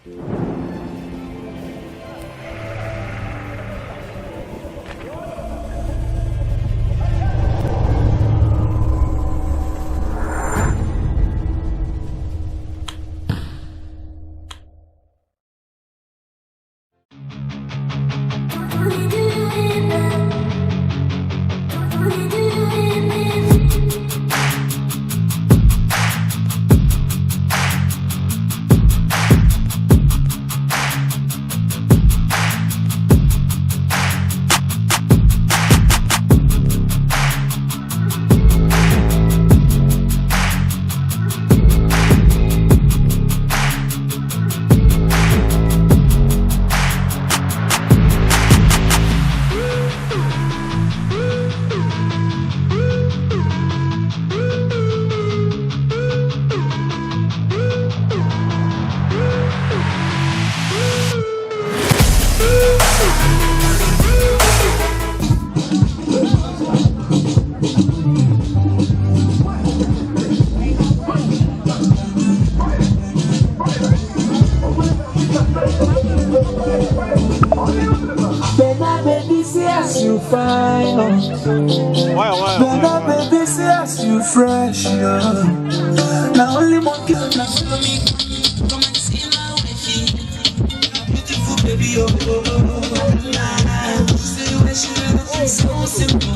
You fine, oh. Why, baby, say as you fresh, yeah. Now only monkey now follow me. Come and see my wifey, beautiful baby, oh, oh, oh. See where she looks so simple.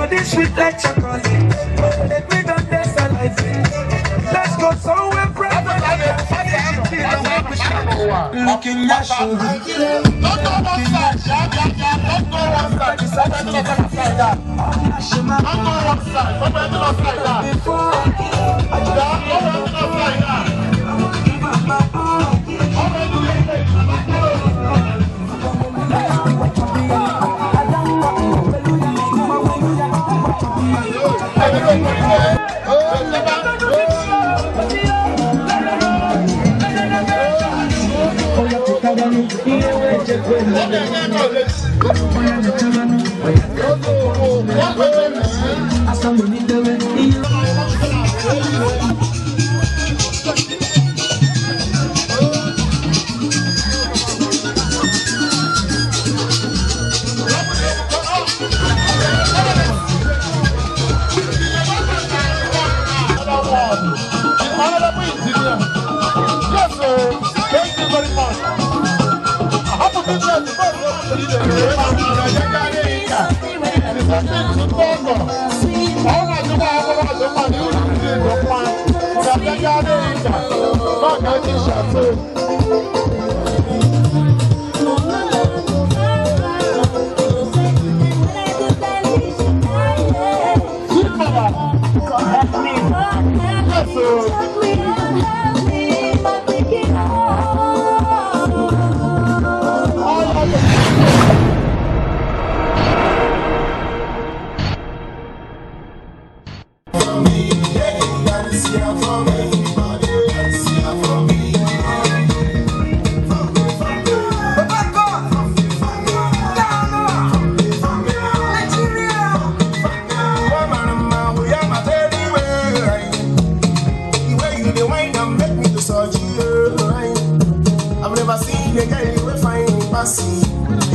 This sweet like chocolate, let me don't taste alive. Let's go somewhere private. Looking at you, Don't go one side. Don't go one side. Don't go one side.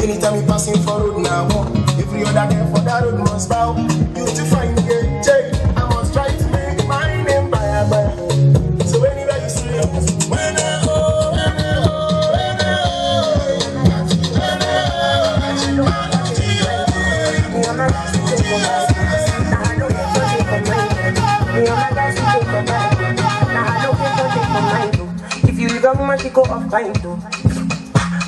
Anytime you passing for road now, every other girl for that road must bow. Beautiful girl, Jay, I must try to make my name by by. So anywhere you see me, when I oh, when I oh, when I oh, if you leave a woman, she go off time too.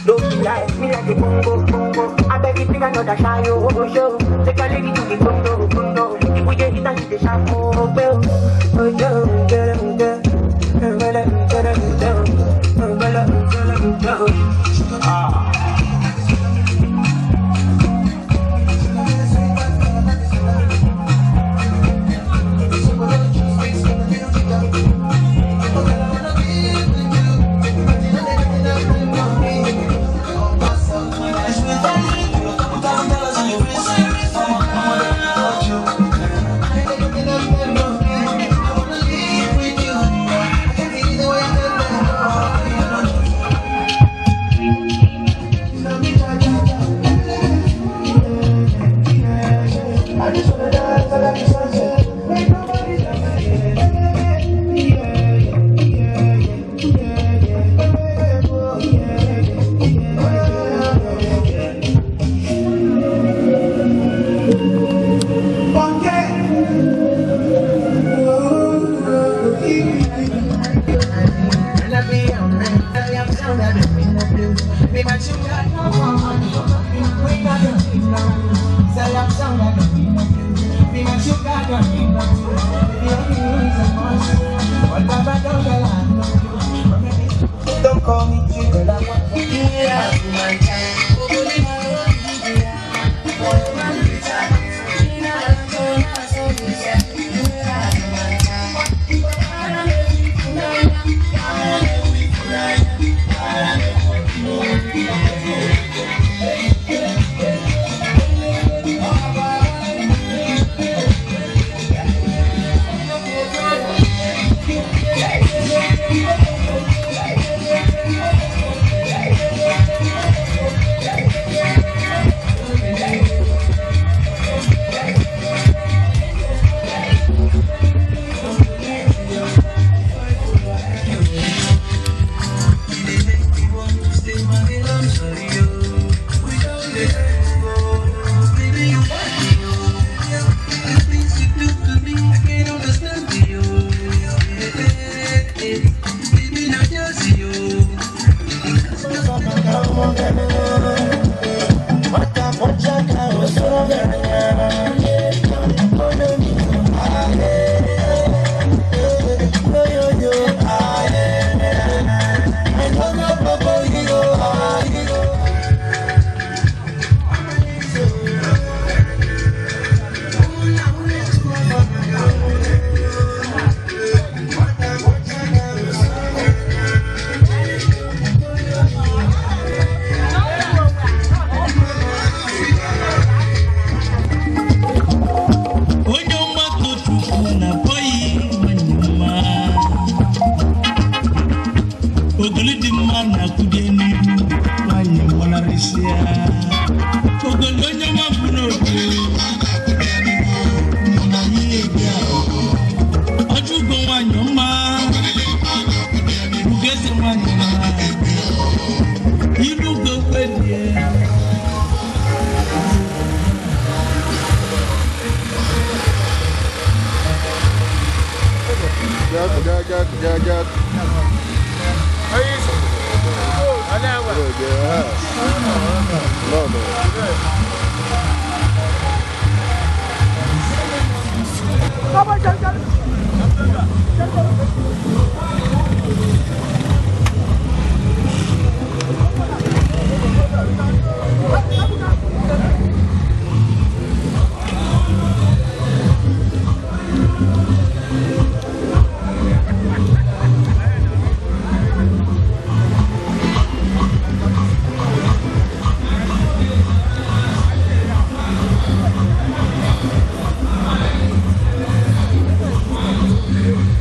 Don't be like me like the bongo, bongo. I beg you bring another shy, oh, oh, show. Take a lady to the condo, condo. If we get hit and she the shampoo.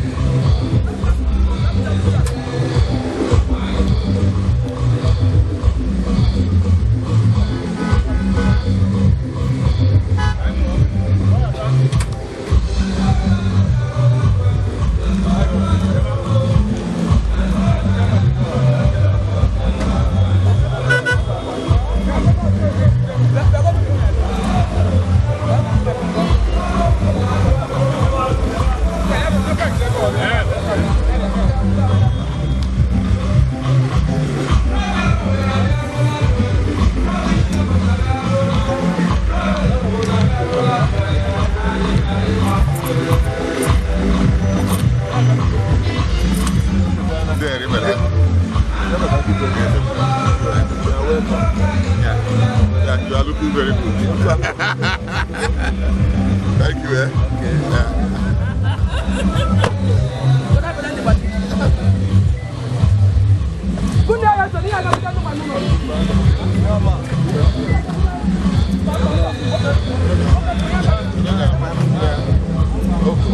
Thank you very much. You are welcome. Yeah. Yeah, you are looking very good. Thank you, eh? Okay. Yeah.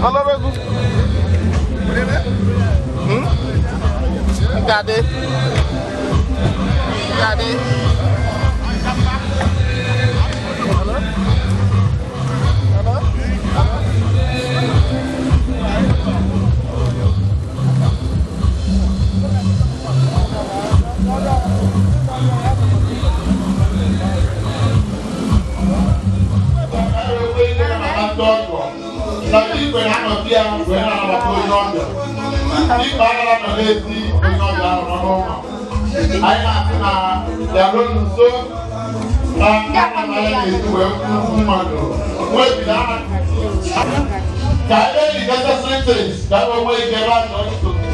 Honorable. Daddy. Daddy. Hello? Hello? Anyị na-asị na bịaruo nso na anaghị na-esi wee nnukwu mmadụ nwebiri aha ka ebe the necessary things ka e nwee ike ebe a chọrọ nsogbu.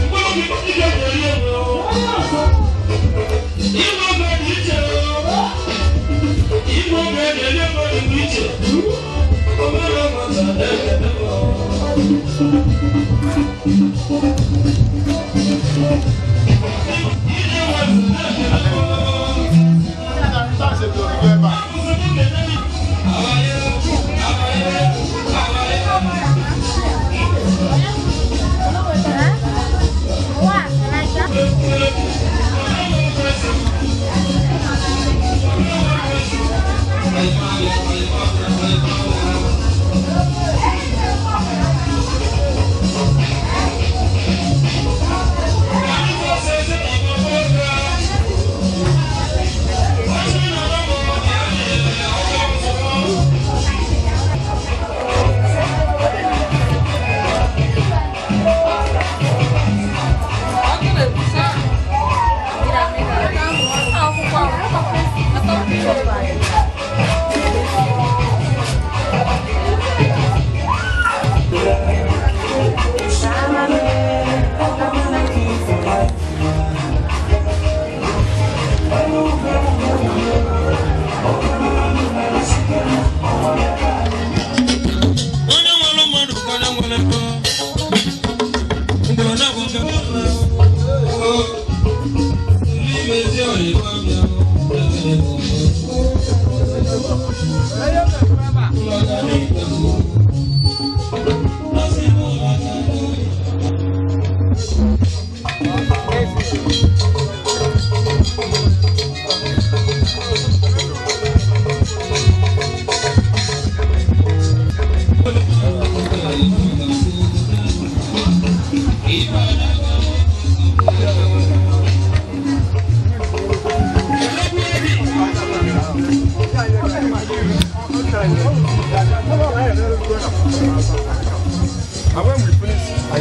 And when we finish, I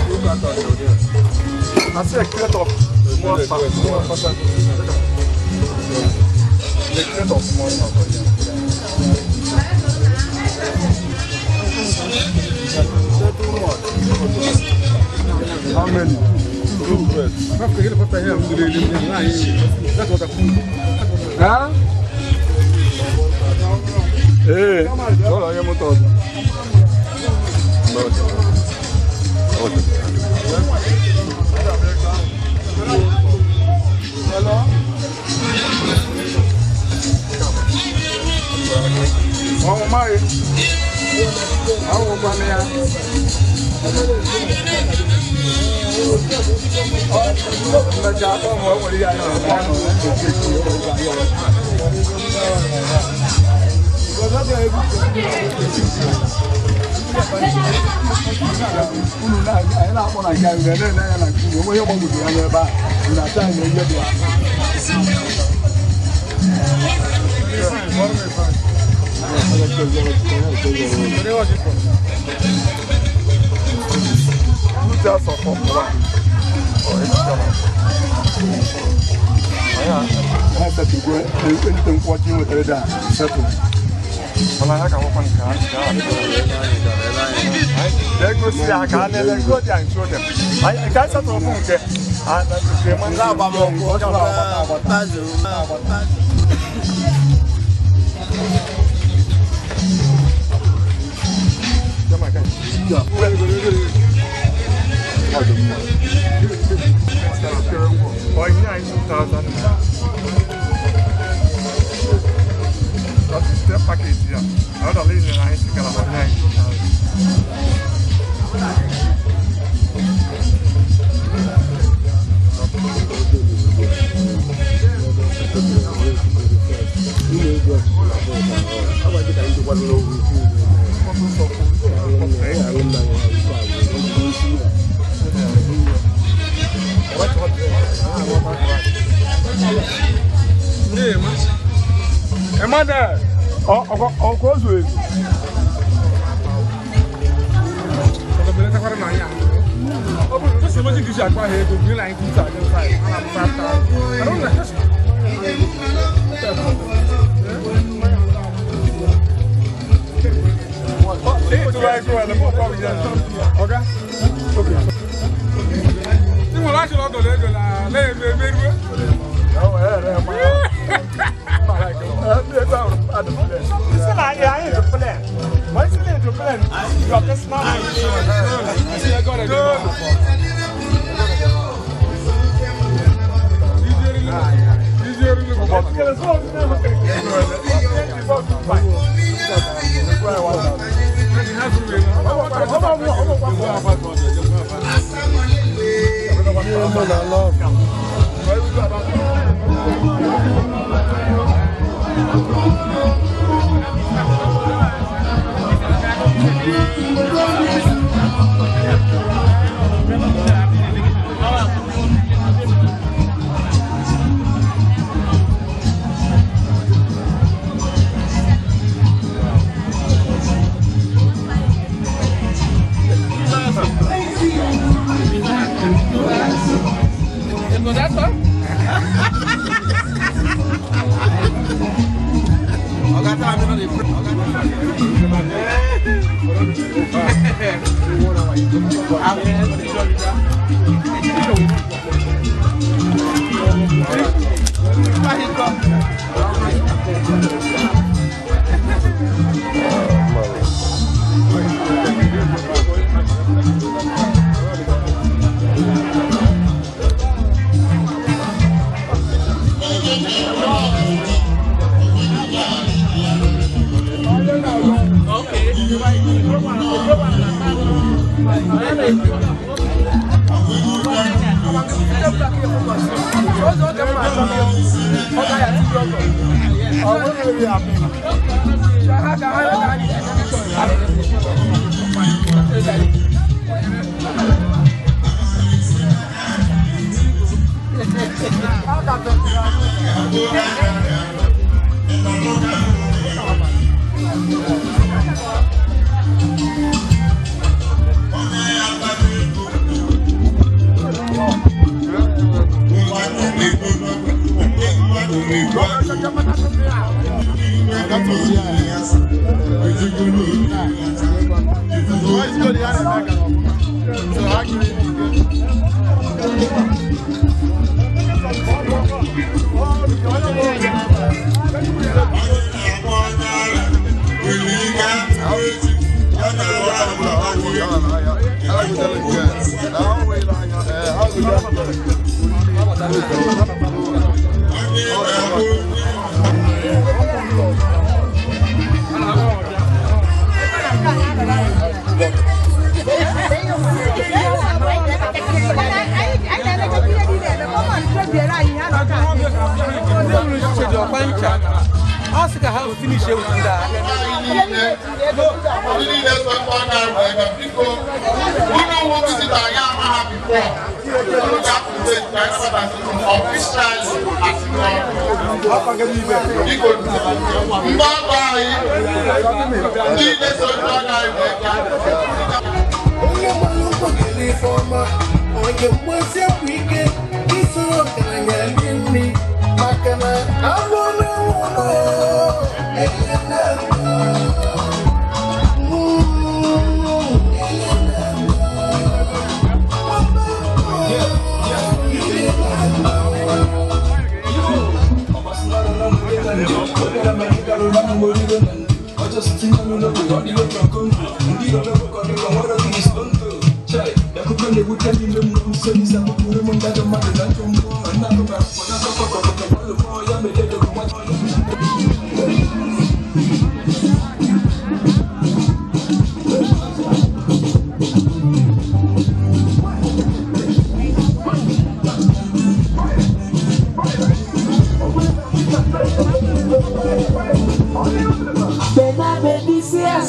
look at our I see a crate of small small. The crate of small How many? Two. Huh? Ee, sọ̀rọ̀ yẹn mú tọ́. Ọmọ máa àwọn ọgbà mi ya. Mmecha ọmọ ọmọ ya unu anyị na-akpọ na nke anyị na-ene anya na nke onwe ihe gbagwojuru anya ebe a na-ata anyị ihe dị ya.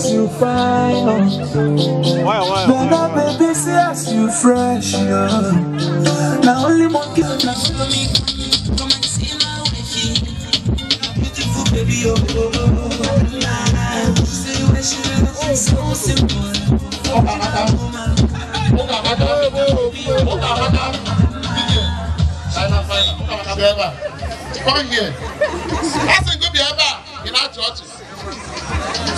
You fine, oh. Why, baby, say as you fresh, oh. Now only monkey, now follow me. Come and see my wifey, beautiful baby, oh, oh, oh. Say where she looks so simple. Come here. I said, go be ever in our churches.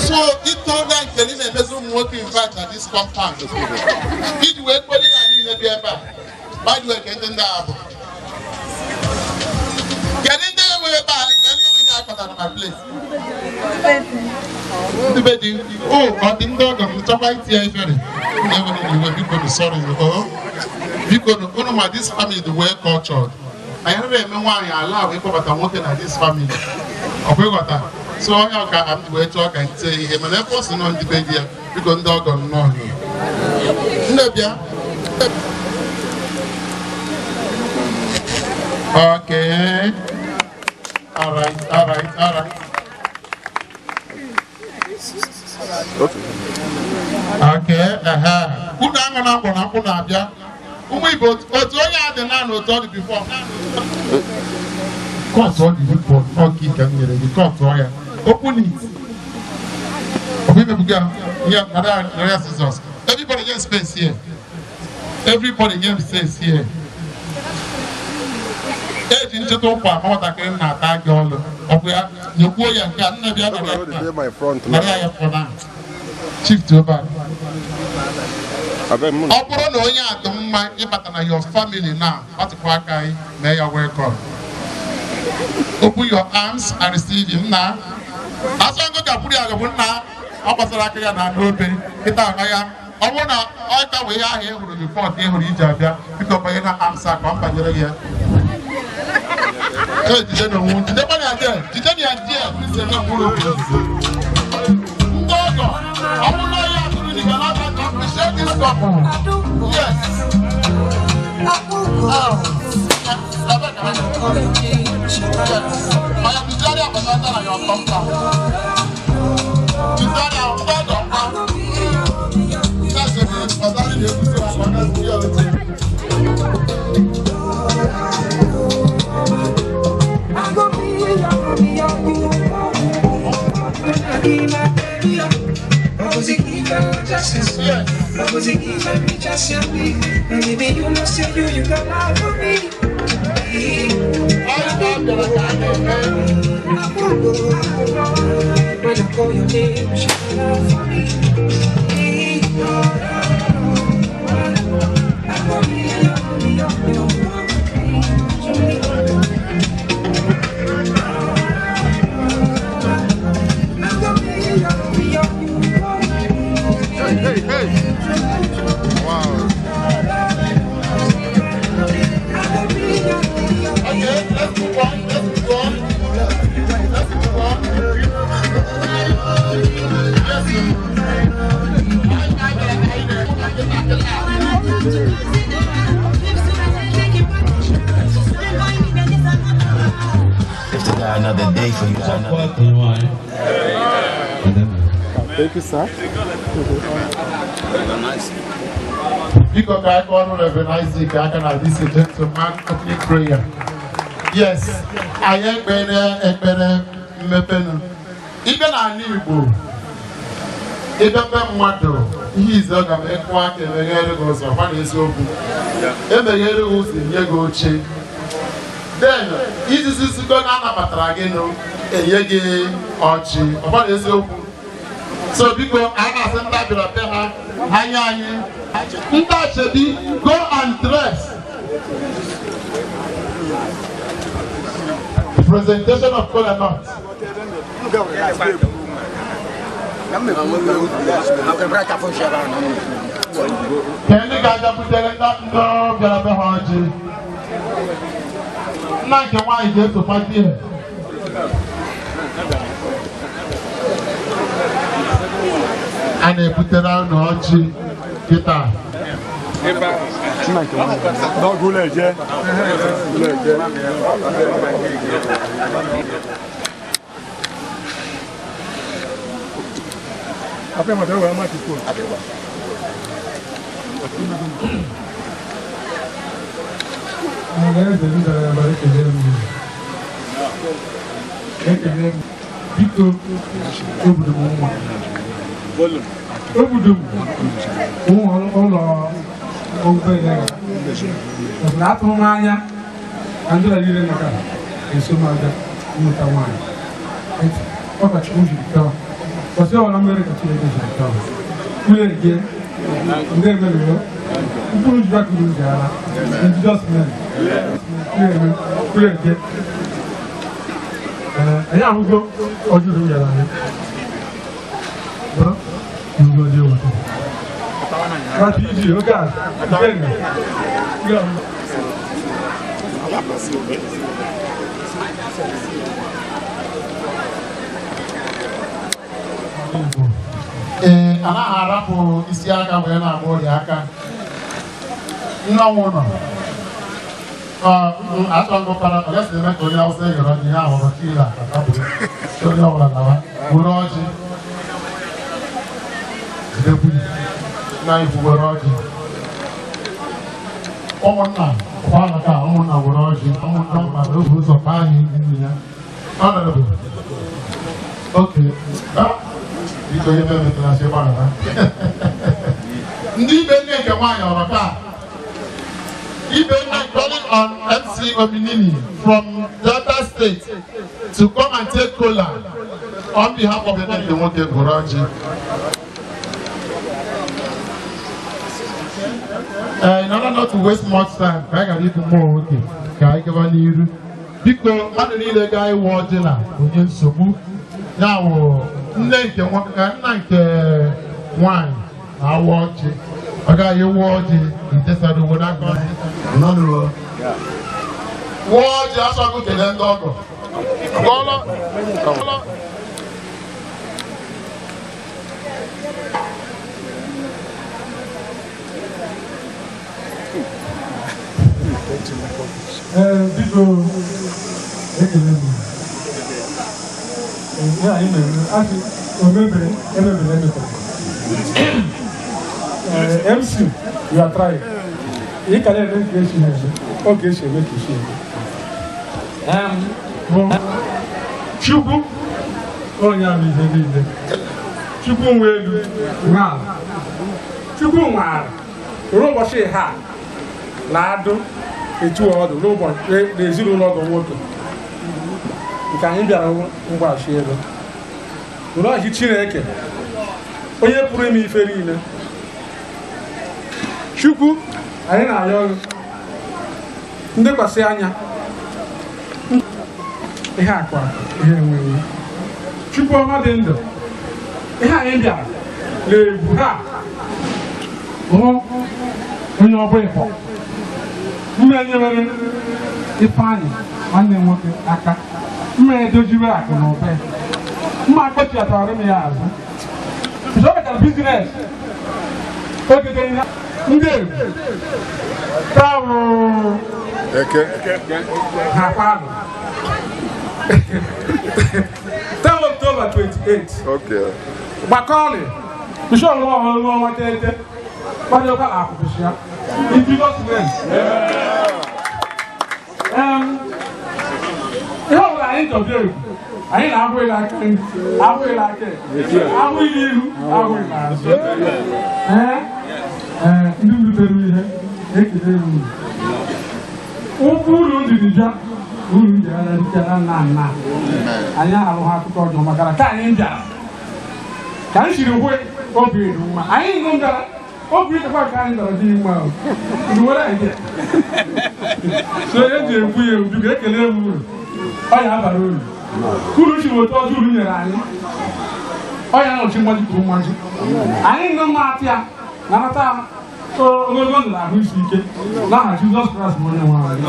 So it told them that in a nwoke invite at this compound. Iji wee kpọrọ na niile bi ebe a. By the way, kedu ndị a bụ? Kedu ndị enwe ebe a nke ndị nwunye akpatara na my place? Ndị be di, oh, ọ dị ndị ọgọ m chọkwa itinye ifere. Ndị enwere iwe biko nụ sorry oh. Biko nụ, unu ma this family dị well cultured. Anyị anaghị eme nwaanyị ala ahụ ịkpọbata nwoke na this family. Ọ bụ ịghọta? So onye ọka m wee chọọ ka ntie ihe mana ebe ọ sị nọ ndị be di ya biko ndị ọgọ nnọọ nne bịa. Okay. All right, all right, all right. Okay, unu aṅụ na nkwụ na nkwụ na-abịa. Ụmụ Igbo otu onye a dị naanị otu ọ dị before. Cut all the football, okay, can you cut all ya? Open it. Yeah, scissors. Everybody get space here. Everybody get space here. Eji ncheta ụkwa ma nwatakịrị na-ata gị ọlụ. Ọ bụ ya nyekwuo ya nke a nne bịa nara ya for now. Shift over. Ọ bụrụ na onye a dị mma ịbata na your family now, gbatịpụ aka anyị mee ya welcome. Open your arms and receive him now. Asọngo ga-akwụrụ ya bụ nna ọ gbasara aka ya na n'obe kịta aka ya ọ bụrụ na ọ ka wee ihe ahụ ị hụrụ before ka ị hụrụ iji abịa biko banye na arms a ka ọ banyere gị ya. Jide n'onwe jidekwa ya die jide ya die ndị ọgọ ọ bụrụ na ya atụrụ dị ga na appreciate this couple. Yes. Baby, you know, say you got love for me. When I call your name, she love for me. Hey, hey, hey. Wow. Okay, let's move on. Let's move on. Let's move on. Yes. If to die another day for you. Thank you, sir. Biko ka aka ọrụ Reverend Isaac aka na this gentleman opening prayer. Yes, anyị ekpere ekpere mmepenu. Ibe n'ala Igbo, ịbịa mmadụ ihe ize ọ ga ma ịkụ aka emeghere gị ụzọ gwa na eziokwu. Emeghere gị ụzọ enye gị oche. Then, izizi zigo na anabatara gị nụ enye gị ọchị ọgwa na eziokwu. So biko anyị na-asị ndị abịara be ha ha nye anyị ndị achebi go and dress. Presentation of kola nut. Ka ndị ga-abịa butere ndị bịara be ha ọjị. Nna nke nwaanyị ga-esokwa di ya. A na-ebutere unu ọjị kịta. Biko, obodo m nwa obodo m ụlọ obere na atụrụ m anya na ndị ọrụ niile maka eso m aga mmụta nwaanyị ọkachukwu jiri taa ọsị ọbụla mmere ka Chineke jiri taa ụlọ ege ndị emerụrụ mkpụrụ jiri akụrụ ji ara in Jesus name ụlọ ege anyị ahụgo ọjụrụ nyere anyị Ee, anaghị arapụ isi aka wee na-agba ọrịa aka. Nna m ụlọ achọ ngụpara ọ gasị eme ka onye Awụsa eghere ọjị ya hụrụ kila onye ọbụla nawa were ọjị jidekwu na ikwu were ọjị. Ụmụnna ụkwara ka ụmụnna were ọjị ụmụnna mmadụ oge ụzọ kpaa anyị nne ya. Honorable. Okay. Biko ihe memetara sị gbaghara. Ndị ibe nne nke nwaanyị ọrọ taa. Ibe nne calling on MC Ominini from Delta State to come and take kola on behalf of the nke nwoke gụrụ ọjị. In order not to waste much time, ka anyị gara ikwu mmụọ nwoke ka anyị gaba n'iru. Biko mmadụ niile gaa ịwa ọjị na onye nsogbu ya wụ nne nke nna nke nwaanyị na-awa ọjị ọ gaghị ewu ọjị ntesara uwe n'aka ọjị. Wụọ ọjị asọgụ kelee ndị ọgọ. Biko ekele m. Ihe anyị na-eme asị omebere emebere emebere. MC, you are trying. Ị ka na-eme ka esi na-eme, oge esi eme ka esi eme. Bụ Chukwu onye ahụ ihe niile. Chukwu nwe elu nwe ala. Chukwu nwara ruo ụbọchị ha na-adụ etu ọdụ n'ụbọchị n'ezinụlọ ọgọ nwoke nke anyị bịara mgbaghachi ego. Ụlọghachi Chineke onye pụrụ ime ife niile. Chukwu anyị na-arịọ gị ndekwasị anya ihe akwa ihe enweghị. Chukwu ọma dị ndụ, ihe anyị bịara na-egwu ha hụ onye ọbụla ịkpọ mma nyere Ifeanyị nwanne m nwoke aka mma edoziwe akụ na ụba mma akpọchiatara m ya azụ ọ bizines ogede ndị egwu tawụ ha kwanụ 10 October 28. Okay. Gbakọọlị bishọp nwa ọhụrụ n'ọnwa teghete kwadokwa akụkụ ya in Jesus name. Ihe ọbụla anyị chọbịa egwu anyị na-ahụ ịla aka nri, ahụ ịla aka ekpe, ahụ ịla ihu, ahụ ịla azụ. Ee, ndị rutere ihe ekele unu. Ụkwụ uru ndidi bịa uru ndị agha rutere nna nna anyị ahụ ha akụkọ ọjọọ maka na ka anyị bịara ka anyị siri hụ obi dị mma anyị nụ bịara obi dịkwa ka anyị nọrọ dị mma o ndị nwere idea so eji ekwu ya ewu biko ekele m uru ọ ya abara uru uru si otu ọjọọ uru nyere anyị Ọ ya na-ochi mmaji kwuru mmaji. Anyị ndị mma atị ya na-anata ogologo ndụ na ahụ isi ike n'aha Jizọs Kraịst bụ onye nwe anyị.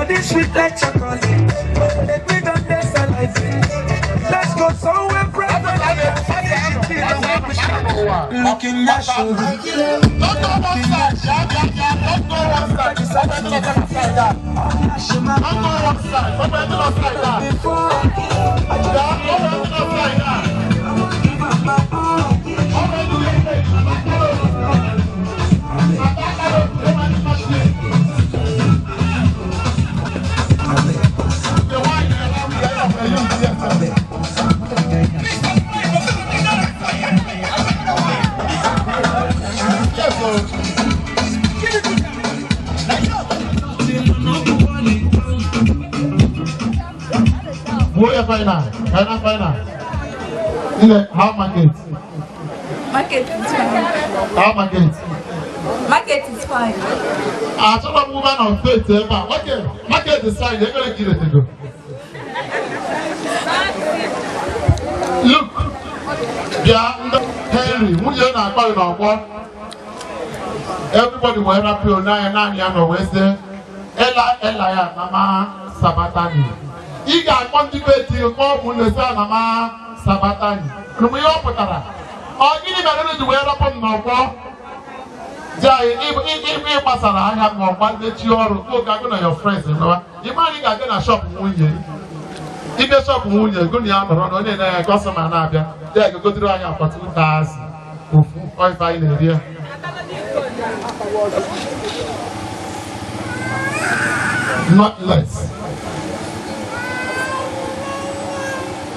This sweet like chocolate. Make me don't taste alive. Let's go somewhere private. Looking at you. Don't go one side. Yeah. Don't go one side. Don't go one side. Don't go one side. Final. How market? Market is fine. How market? Market is fine. I saw a woman on faith. Okay, market is fine. They're gonna give it to go. Look, yeah, Henry, everybody will have to 9 Wednesday. Ella, Ella, Mama Sabatani. Ị ga-akpọ ndị be di kpọọ ụmụnne sị ana m sabatani. Mgbe ihe ọ pụtara, ọ gịnị mere unu ji wee rapụ m n'ọgbọ? Di anyị ịgbasara ahịa m n'ọgba mechie ọrụ oge agụ na your friends mewa. Ị mara ị ga-aga na shop nwunye. Ịbịa shop nwunye gụ na ya nọrọ na onye na-enye kọstọma na-abịa. Di anyị ga-egotere anyị akwa 2000 ofu ife anyị na-eri ya. Not less.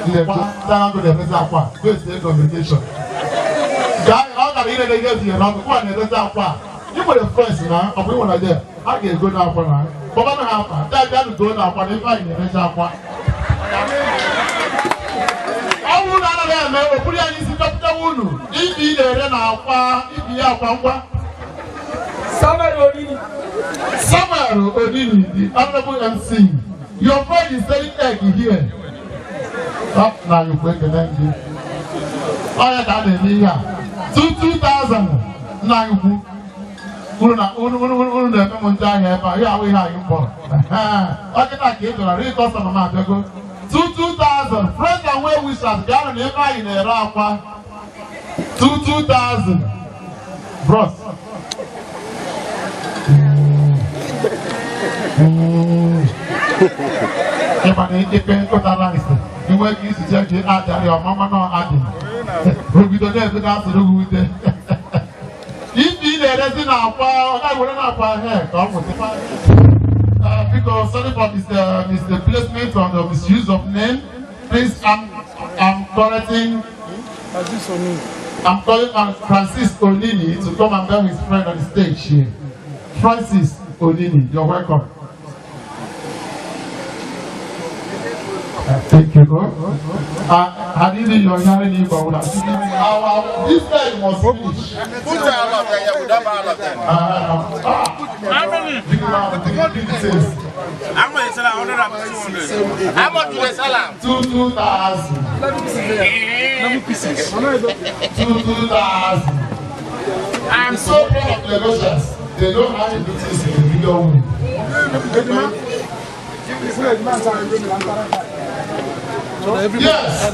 You nwere friends na ọ bụ nwere there a ga-ego n'akwa na kpọbanụ ha afa ndị abịa go n'akwa na ife anyị na-emecha akwa. Ọ bụrụ na anaghị eme okpuru anyị isi chọpụtawa unu ibi ị na-ere na akwa ibi ya akwa ngwa. Samuel Odini. Samuel Odini, the honorable MC, your friend is selling egg here. Na you ekele gị. Ọ ya ka a na-eme ihe a. 2000 na ikwu. Unu na-eme m ndị ahịa ebe a, ya ahụ ihe anyị mkpọrọ. Ọ kịta ka ị chọrọ rị kọstọma m abịago. 2000 friends and well wishers bịara na ebe anyị na-ere akwa. 2000 bros. Ịma na ikpe nkụta rice inwe ka isi jee gị ajarị ọmama nọ adị obido na-ebido asụrụ gị ute ibi ị na-erezi na akwa ọ gaghị were na akwa he ka ọ kwụsị. Biko, sorry for misplacement or the misuse of name. Please, I'm correcting. I'm calling on Francis Onini to come and bear his friend on the stage here. Francis Onini, you're welcome. Thank you. Hadidi, you're hearing me, but this guy must finish. Put all of them, yeah, we don't all of them. How many? How much is that? 100 and 200. How much do they sell am? 2,000. 11 pieces. 2,000. I'm so proud of Lagosians. They know how to do things in the bigger way. Yes.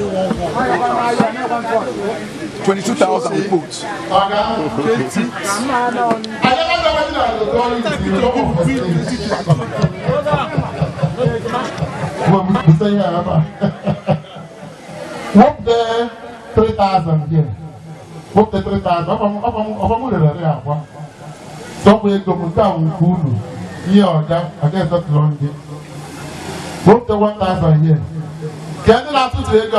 22,000 we put. Oga. I never know wetin I go call you till you come up for stage. Well, we say here, Abba. Wepụta 3,000 here. Wepụta 3,000. Ọkwa m rere ya akwa. Sọpụ ego m nke a bụ nke unu. Ihe ọga, ọga esetụlọ ndị. Wepụta 1,000 here. Ka ndị na-atụtụ ego a,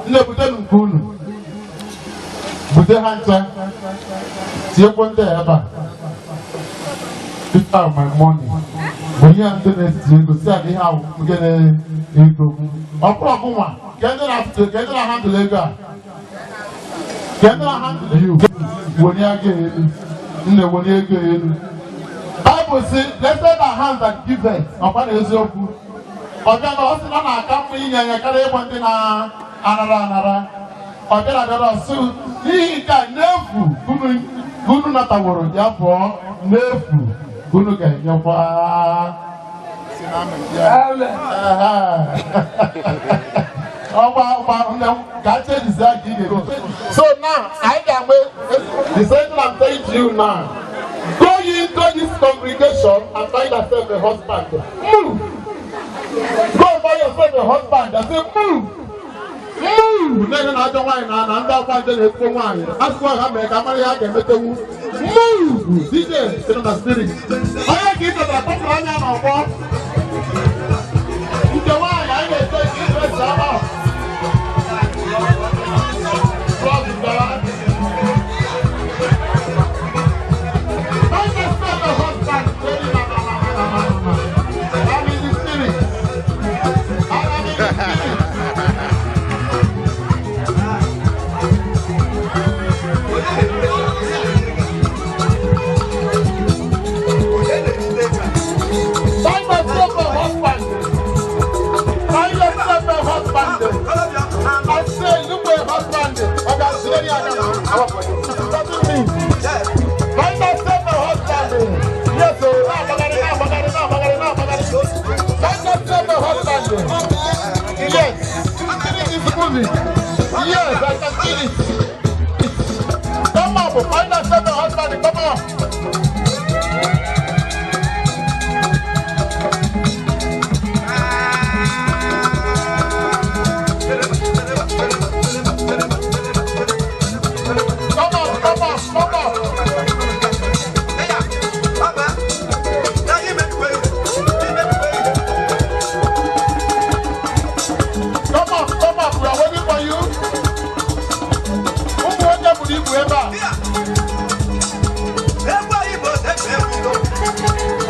ndị ebutenu nke unu. Bute ha ncha. Tinyekwa ndị a ebe a. This are my money. Bụ ihe ndị na-eti ego si a na ihe ahụ nke na-ego m. Ọ bụrụ ọgụnwa, ka ndị na-atụtụ ka ndị na-ahandle ego a. Ka ndị na-ahandle you. Wenye ego elu. Nne wenye ego elu. Bible sị, "Blessed are hands that giveth." Ọkwa na eziokwu. Ọ bịa na ọ sị na ọ na-aka mma inye enye karịa ịgba ndị na-anara anara. Ọ bịara bịara ọsụ n'ihi nke a n'efu unu nataworo ya pụọ n'efu unu ga-enyekwa. Ehe. Ọgba ọgba nne ka a change aka ị ga-eji. So now anyị ga-agba the same thing I'm saying to you now. Go into this congregation and find yourself a husband. Move. Go find yourself a husband and say move. Move. Nne na ajọ nwaanyị na ndị akwa nje na-ekpo nwaanyị. Asụsụ ha mere ka amara ihe a ga-emetewu. Move. DJ sị na spirit. Onye ka ị chọtara kpọpụrụ anya n'ọgbọ. Nke nwaanyị anyị na-ete interest ama. Bros bịara. Find yourself a husband. Very na na na na na na. I'm in the spirit. I am in the spirit. Find yourself a husband. Find yourself a husband. I say, look for a husband. Okay, see you doesn't mean. Find yourself a husband. Yes, sir. Find yourself a husband. Yes. Spirit is moving. Yes, I can feel it. Come up, find yourself a husband. Come up. Come up, come up, come up. Come up, come up. We are waiting for you. Ụmụ nwoke buru ibu ebe a.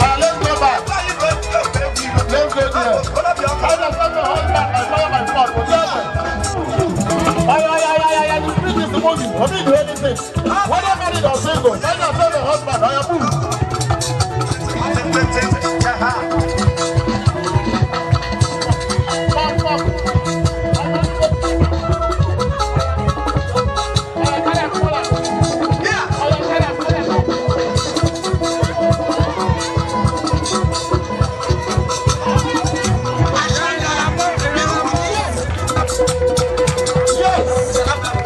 Ah, let's go back. Let's go there. Find yourself a husband by fire by force. Ay, ay, ay, ay, ay, ay, the spirit is moving. Obi do anything. Whether married or single, find yourself a husband. Oya, move. Pop, pop. Oya, carry am, carry am. Oya, carry am, carry am. Yes.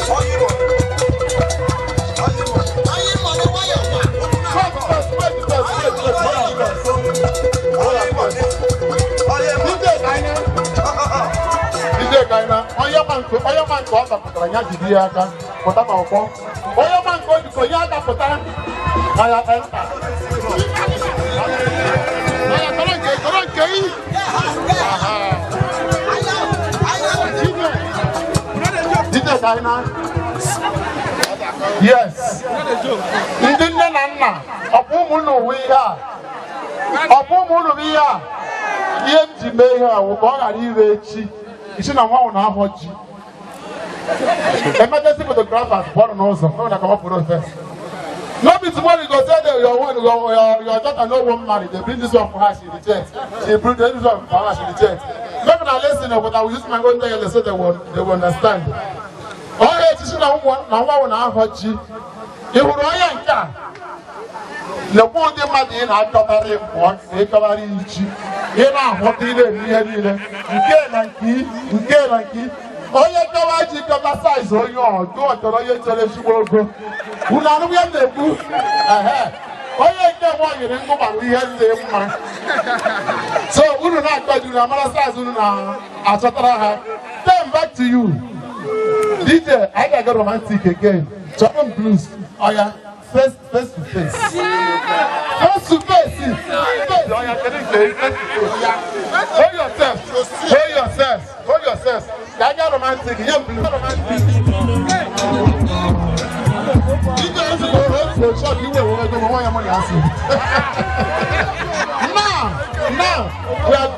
Wait, first, wait, first, wait, wait, hold on first. Hold on first. DJ Kaina. DJ Kaina, onye ma nke ọ dapụtara ya jide ya aka pụta n'ọgbọ. Onye ma nke o jikọ ya adapụta na ya enter. Oya, tọrọ nke yi. Aha. DJ Kaina. Yes. Ndị nne na nna, ọkwa ụmụ unu wụ ihe a. Ọkwa ụmụ unu bụ ihe a. Ihe m ji mee ihe a wụ ka ọ ghara ire echi. Isi na nwa ahụ na-ahọ ji. Emergency photographers bọọlụ n'ụzọ, ọ na ka ọ pụrụ first. No be tomorrow you go tell them your one your daughter no wan marry. They bring this one for her, she reject. She bring this one for her, she reject. Make una listen o, but I will use my own dialect so they will understand. Onye echichi na nwa nwa na-ahọ ji. Ị hụrụ onye nke a? Lekwa ụdị mmadụ ị na-achọtarị pụọ na ịchọgharị iji. Ị na-ahụta, ị na-eri ihe niile. Nke na nke, nke na nke. Onye chọwa ji chọta size onye ọjọọ, ọ chọrọ onye chọrọ ezigbo ogo. Unu anụghị ihe m na-ekwu? Ehe. Onye nke nwa nyere ngụgbara ihe dị mma. So unu na-achọ ji, unu amara size unu na-achọtara ha. Then back to you. DJ, I gotta go romantic again. Chọrọ m blues. Oya, face face to face. Face to face. Face. Oya, kedu nke face to face? Oya. Hold yourself. Hold yourself. Hold yourself. Ka anyị gaa romantic. Nye m blues. Romantic. DJ, ozugbo otu shot iwe wee ego ma nwa ya mụ na asị. Now, we are,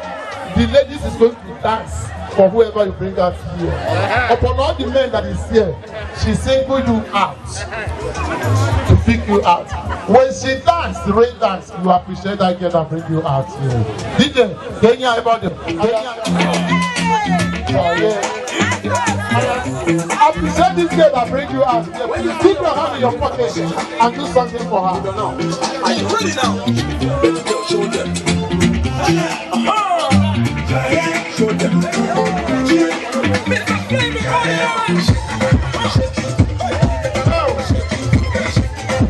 the ladies is going to dance for whoever you bring out here. Upon all the men that is here, she single you out to pick you out. When she dance, the rain dance, you appreciate that girl that bring you out here. DJ, can you hear about them? Oh, yeah. Appreciate this girl that bring you out here. Keep your hand in your pocket and do something for her. Are you ready now? Baby girl, show them. Show them.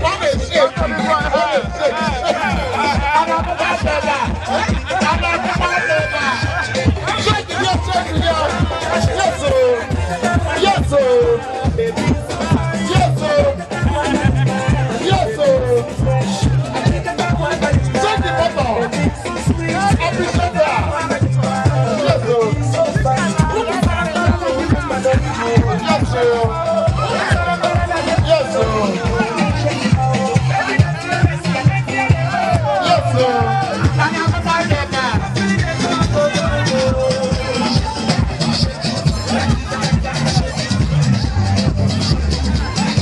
One is shake, one is shake. Shake it, yes, shake it, yes. Yes, oh. Yes, oh. Yes, oh. Yes, oh. Shake the bottle. Appreciate that. Yes, oh. Yes, oh. Yes, oh. Yes, sir.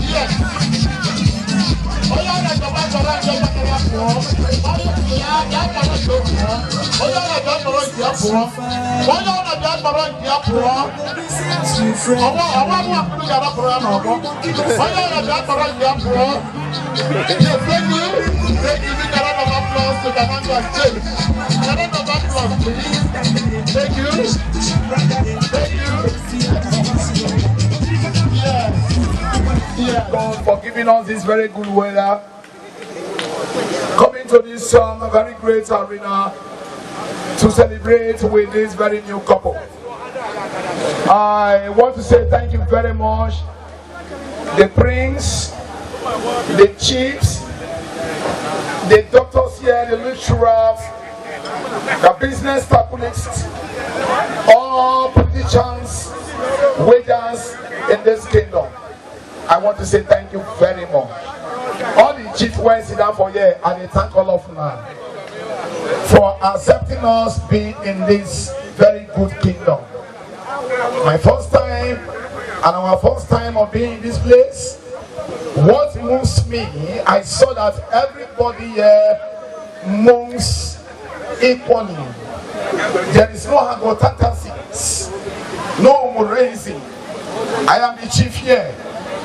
Yes. Onye ọrịa chọba chọrọ nje kpatara pụọ. Onye ya bịa kpọrọ nke pụọ. Onye ọrịa bịa kpọrọ nke ya pụọ. Onye ọrịa bịa kpọrọ nke ya pụọ. Ọwọ́ ọwọ́ mú àkúrú yàrá pụrụ ya n'ọgbọ. Onye ọrịa bịa kpọrọ nke ya pụọ. Yes, thank you. Thank you. Big round of applause to Fernando and James. A round of applause, please. Thank you. Thank you. Yes. Yeah. God for giving us this very good weather. Coming to this very great arena to celebrate with this very new couple. I want to say thank you very much. The prince, the chiefs, the doctors here, the lecturers, the business tycoonists, all politicians, waiters in this kingdom. I want to say thank you very much. All the chiefs went sit down for here, and they thank all of now for accepting us being in this very good kingdom. My first time and our first time of being in this place, what moves me, I saw that everybody here moves equally. There is no agotantasis, no raising. I am the chief here.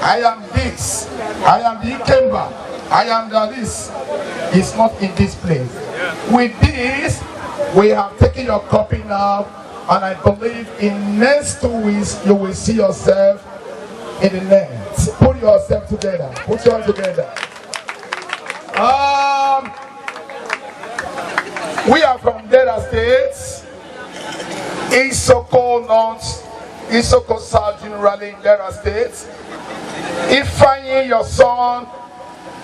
I am this. I am the Ikemba. I am the this. It's not in this place. With this, we have taken your copy now, and I believe in next 2 weeks you will see yourself in the net. Put yourself together. Put your together. We are from Delta State, Isoko North, Isoko South generally in Delta State. Ifeanyi, your son,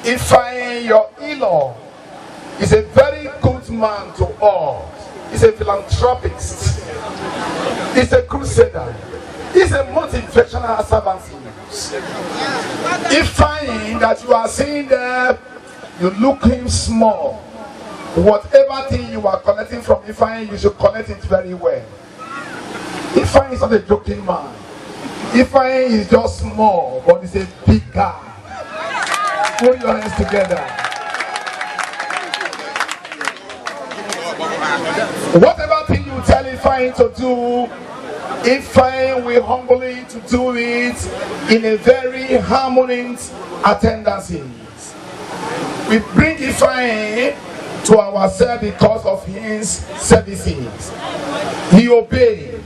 Ifeanyi, your in-law, is a very good man to all. He's a philanthropist. He's a crusader. He's a motivational servant. Ifeanyi that you are seeing there, you look him small. Whatever thing you are collecting from Ifeanyi, you should collect it very well. Ifeanyi is not a joking man. Ifeanyi is just small, but he's a big guy. Put your hands together. Whatever thing you tell Ifeanyi to do, Ifeanyi will humbly to do it in a very harmonious attendance. We bring Ifeanyi to ourselves because of his services. He obeyed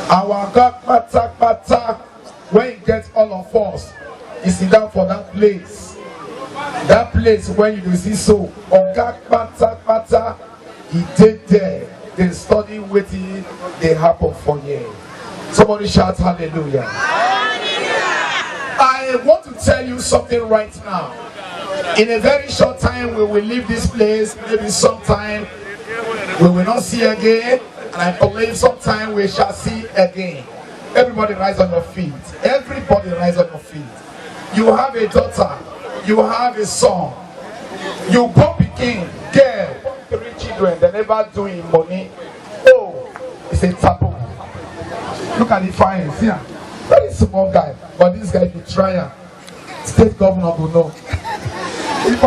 our God pata when he gets all of us. He sit down for that place. That place when you see so Oga pata pata, he did there. They study waiting, they happen for years. Somebody shout hallelujah. I want to tell you something right now. In a very short time, we will leave this place. Maybe sometime we will not see again. And I believe sometime we shall see again. Everybody rise on your feet. Everybody rise on your feet. You have a daughter. You have a son. You born pikin, girl, 3 children. They never doing money. Oh, it's a taboo. Look at the fine. See, very small guy. But this guy, if you try him, state governor will know. If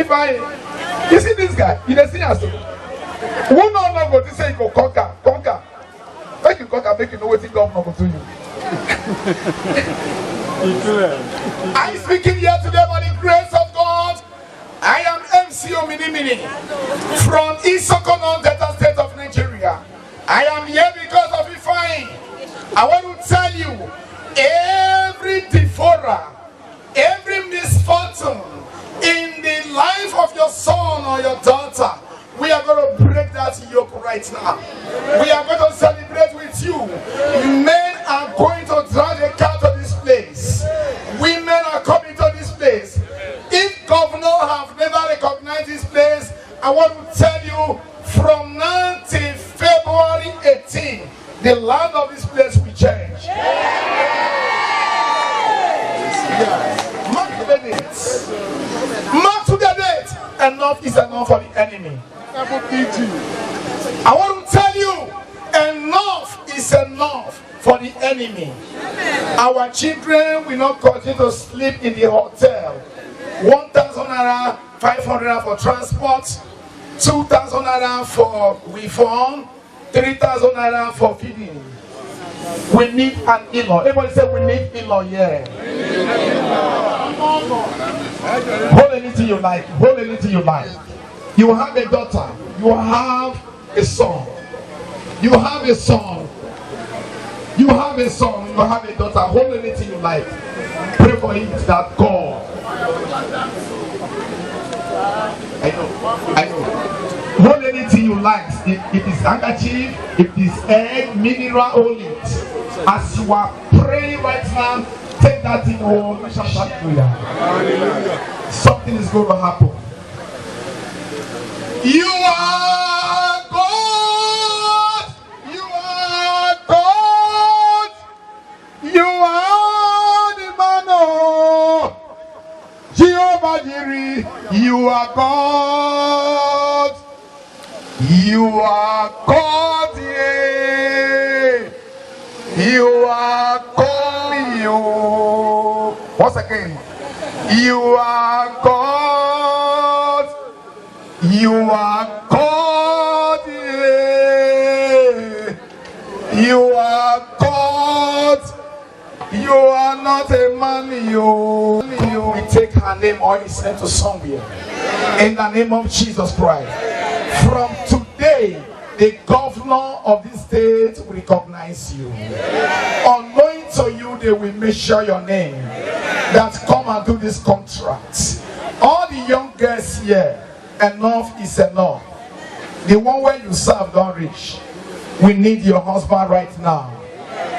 I, you see this guy, you don't see us. Who no no go to say you go conquer, conquer. Make you conquer, make you know what the governor will do you. I'm speaking here today by the grace of God. I am MC Ominimini from Isoko Delta State of Nigeria. I am here because of Ifeanyi. I want to tell you, every devourer, every misfortune in the life of your son or your daughter, we are going to break that yoke right now. We are going to celebrate with you. Men are going to drive a car to this place. Women are coming to this place. If governor have never recognized this place, I want to tell you, from now till February 18, the land of this place will change. Yeah. Mark the date. Mark to the date. Enough is enough for the enemy. I want to tell you, enough is enough for the enemy. Our children will not continue to sleep in the hotel. 1,000 naira, 500 naira for transport, 2,000 naira for reform, 3,000 naira for feeding. We need an in-law. Everybody say we need in-law, yeah. Hold anything you like. Hold anything you like. You have a daughter. You have a son. You have a son. You have a son. You have a daughter. Hold anything you like. Pray for it that God. I know. I know. Hold anything you like. If it is handkerchief, if it is egg, mineral, hold it. As you are praying right now, take that thing home. Hallelujah. Something is going to happen. You are God. You are God. You are the man of Jehovah Jireh. You are God. You are God. Yeah. You are God. You. Once again. You are God. You are God. Yeah. You are God. You are not a man. You. We take her name or his name to somewhere. In the name of Jesus Christ. From today, the governor of this state will recognize you. Unknowing to you, they will measure your name. That come and do this contract. All the young girls here, enough is enough. The one where you serve don't reach. We need your husband right now.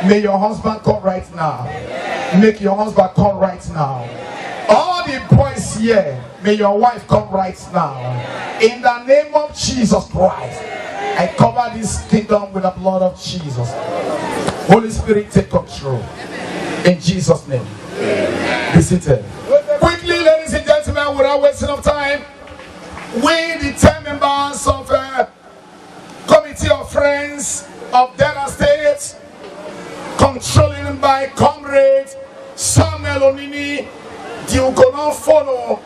May your husband come right now. Make your husband come right now. All the boys here, may your wife come right now. In the name of Jesus Christ, I cover this kingdom with the blood of Jesus. Holy Spirit, take control. In Jesus' name. Be seated. Quickly, ladies and gentlemen, without wasting of time, we, the 10 members of Committee of Friends of Delta State, controlling by Comrade Samuel Onini, The Ugonofonu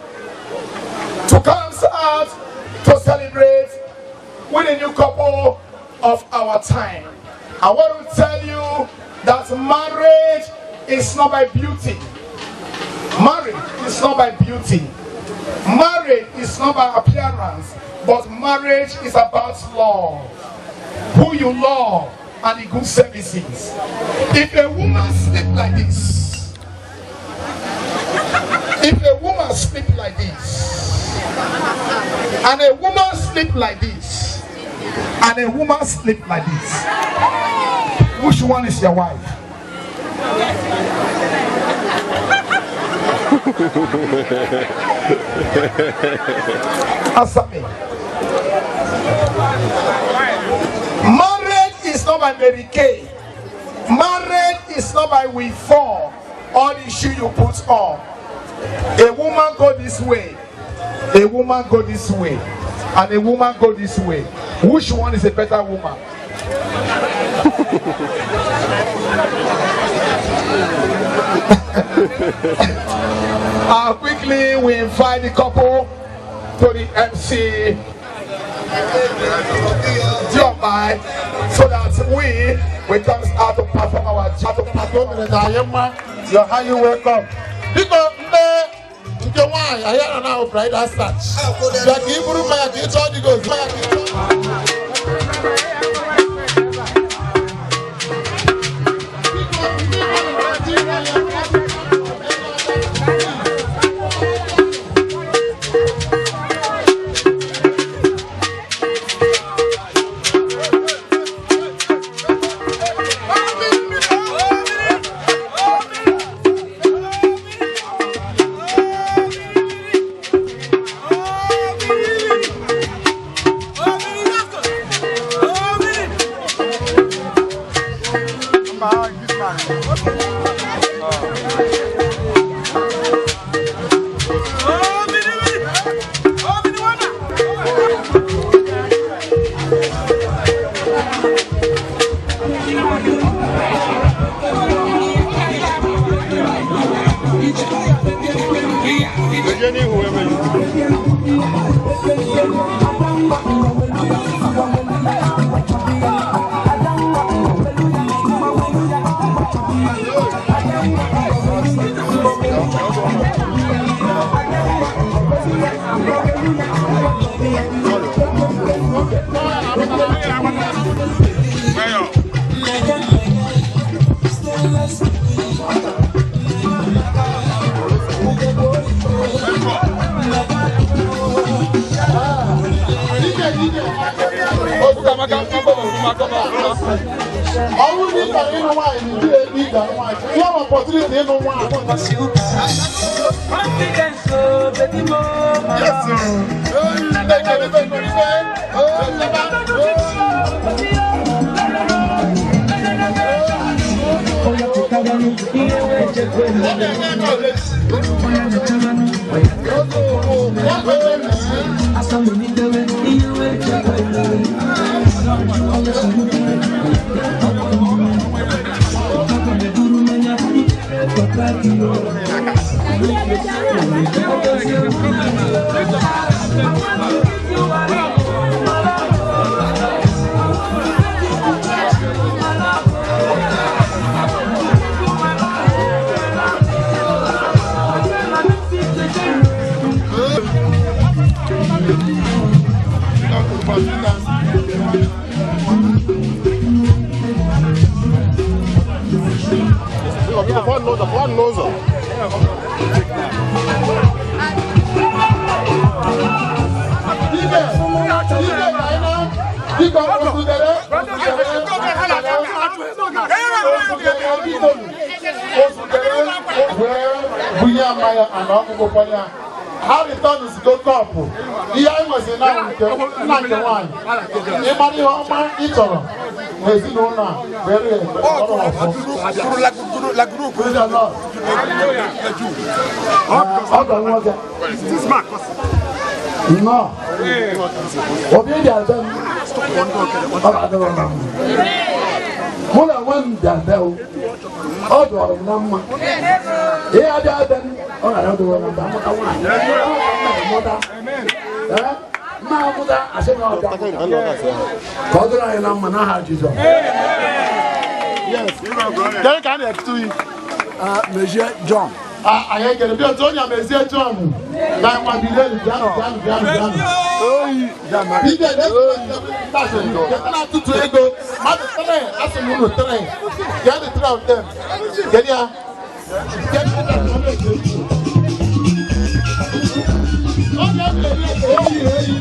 to come out to celebrate with a new couple of our time. I want to tell you that marriage is not by beauty. Marriage is not by beauty. Marriage is not by appearance, but marriage is about love. Who you love and the good services. If a woman sleep like this, if a woman sleep like this, and a woman sleep like this, and a woman sleep like this, which one is your wife? Answer me. Marriage is not by Mary Kay. Marriage is not by we fall or the shoe you put on. A woman go this way, a woman go this way, and a woman go this way. Which one is a better woman? Quickly, we invite the couple to the MC Diomai, so that we come out to perform our job. You're highly welcome. Because nke nwaanyị ahịa nọ na bridal search. Bịa ka i buru mmanya ka ị chọọ dị gị ozugbo. Ha returns go cup. Ihe anyị nwezi na nke nna nke nwaanyị. Ịmara ihe ọma ị chọrọ n'ezinụlọ a were ọrụ ọfọ. Ọgọ nwoke. Nnọọ. Obi dị abe m. Ọ ga-adịrọ na mma. Mụ na onwe m dị abe o. Ọ dọrọ m na mma. Ihe adị abe m, ọ Ọ ga adịrị na mma amụta nwaanyị. Ọ ga mụta. Mma amụta asị na ọ ga ka ọ dịrị anyị na mma n'aha Jizọs. Kedu ka a na-etu yi? Mezie John. Anyị ekele bịa otu onye mezie John. Na nwa bilelu bịanụ bịanụ bịanụ bịanụ. Oyi. Bide na na-atụtụ ego. Mmadụ three asị m unu three. Get the three of them. Kedu ya? Kedu ya? Oyi oyi oyi oyi.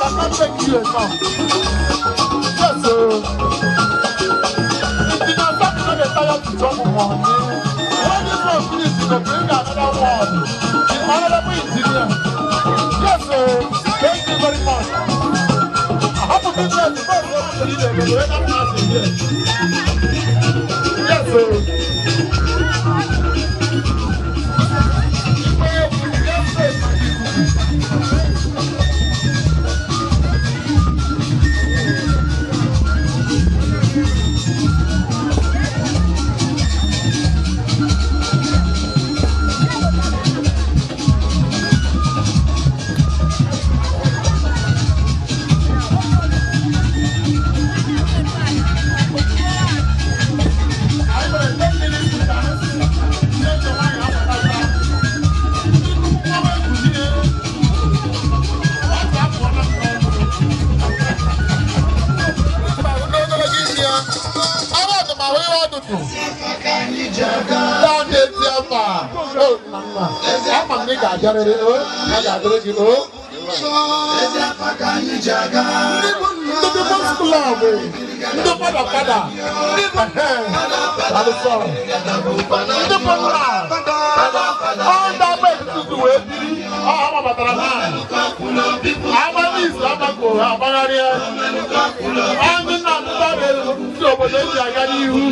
I can't thank you enough. Yes, if you are not tired to talk money, when this one finish, you go bring another one. The honorable engineer. Yes, thank you very much. I have to be there to first one to lead the class in here. Yes, sir. Ndị People's Club, ndị fada fada, ndị pọtara, ọ ndị agba etiti wee biri, ọ amabatara na amaghị agbakọ agbagharịa, ndị nna ndị obodo eji aga n'ihu.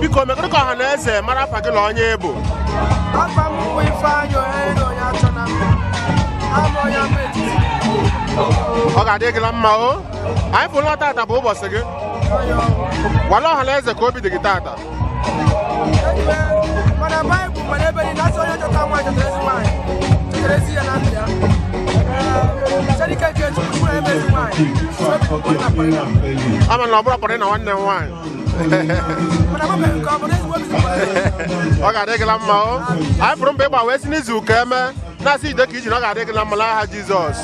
Biko mekọrọ ka ọha na eze mara afa gị na onye bụ. Afa m bụ Ifeanyị Ohere onye achọ na mma. Abụ onye ama etiti. Ọ ga-adị gị na mma o. Anyị fụrụ tata bụ ụbọchị gị. Gwala ọha na eze ka obi dị gị tata. Mana Baịbụl mana ebe niile asị onye chọta nwaanyị chọtara ezi nwaanyị. Chọtara ezi ya na ndụ ya. Chineke nke Chukwu na eme ezi nwaanyị. Ama na ọ bụrụ kpọrọ na nwanne m nwaanyị. Ọ ga-adị gị na mma o. Anyị fụrụ mba ịgba wee si n'izu ụka eme na-asị ide ka iji na ọ ga-adị gị na mma n'aha Jizọs.